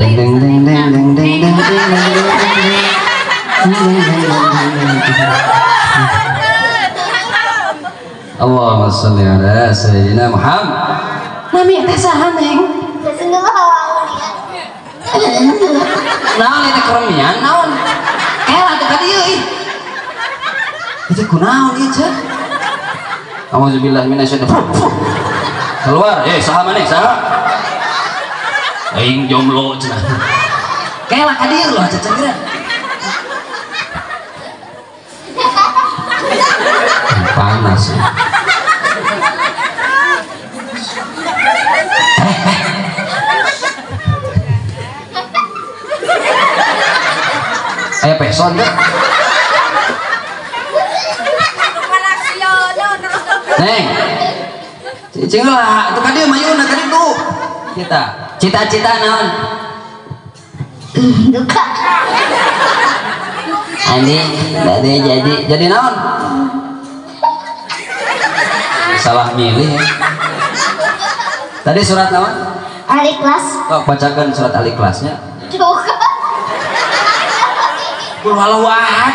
Deng deng deng deng deng deng deng deng deng deng. Allahumma sholli ala sayyidina Muhammad. Nami teh saha neng? Naon eta keremian naon? Kela teh ka dieu ih. Itu kunaon ieu ceu? Auzubillahi minasyaitonir. Keluar, saha maneh saha? Aing jomblo cenah. Kela ka dieu loh cecegeran. Panas ya. Aya peson teh. Neng. Cicing lah, atuh ka dieu mayuna ka ditu. Kita cita-cita naon? Duka. Ani bade jadi naon? Salah milih ya. Tadi surat naon? Al-Ikhlas. Oh, bacakan surat Al-Ikhlasnya. Duka. Qul huwallahu ahad.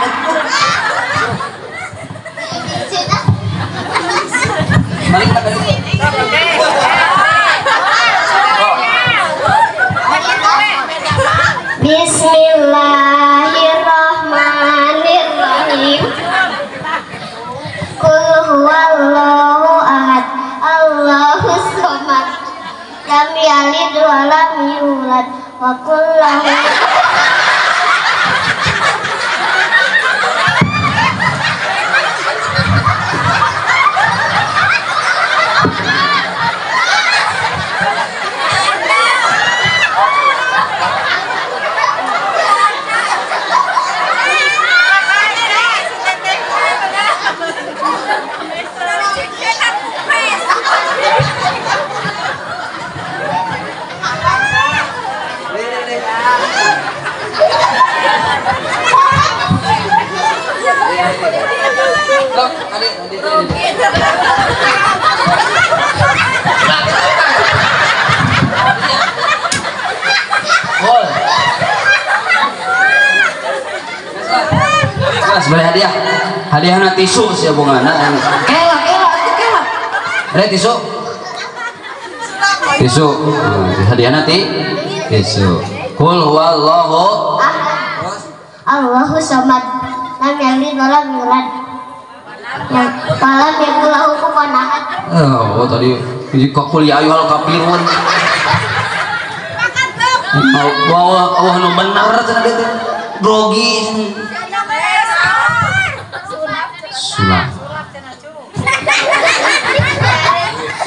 Balik kita balik. Bismillahirrahmanirrahim. Qul huwallahu ahad, Allahus samad, lam yalid wa lam yulad wa qul lahu. Mas beli hadiah, hadiahna tisu sih bungana. Kela, kela, kela. Ada tisu, tisu, hadiahna tisu. Qul huwallahu ahad, Allahu samad, lam yalid wa lam yulad, wa lam yakul lahu kufuwan ahad. Oh, tadi qul ya ayyuhal kafirun. Allah, Allah nu bener cenah dieu teh. Grogi. Sulap.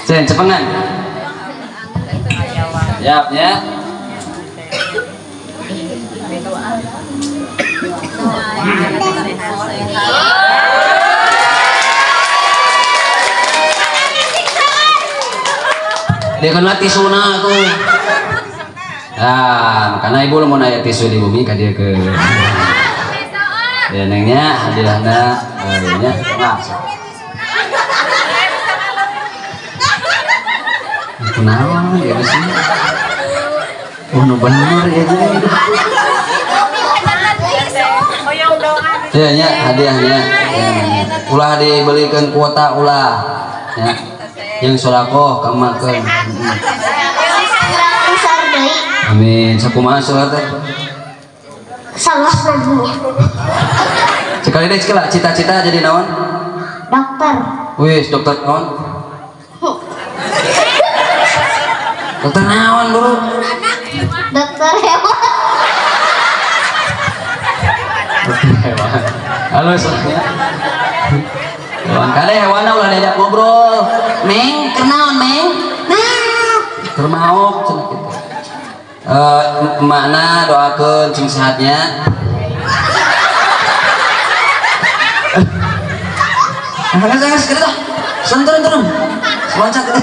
Cen cepengan. Siap ya. Dia kena tisuna tuh. Nah, karena ibu mau nanya tisu di bumi ka dia ke. Ya nengnya hadiahna nya langsung. Kunaon ya sih? Oh, nu bener ya jadi. Ya nya hadiahnya. Ulah dibelikan kuota ulah. Ya. Yang sedekah kamakeun. Amin. Sakumaha sholat teh? Salah namanya. Sekali deh sekali cita-cita jadi naon? Dokter. Wih, dokter naon? Dokter naon, Bro? Dokter hewan. Dokter hewan. Halo semuanya. Hewan kade hewan ulah diajak ngobrol. Neng, kenaon, Neng? Nah, termaok cenah kitu. Makna doakeun sing sehatnya. Angkat, angkat, sekali dah. Turun, turun. Loncat.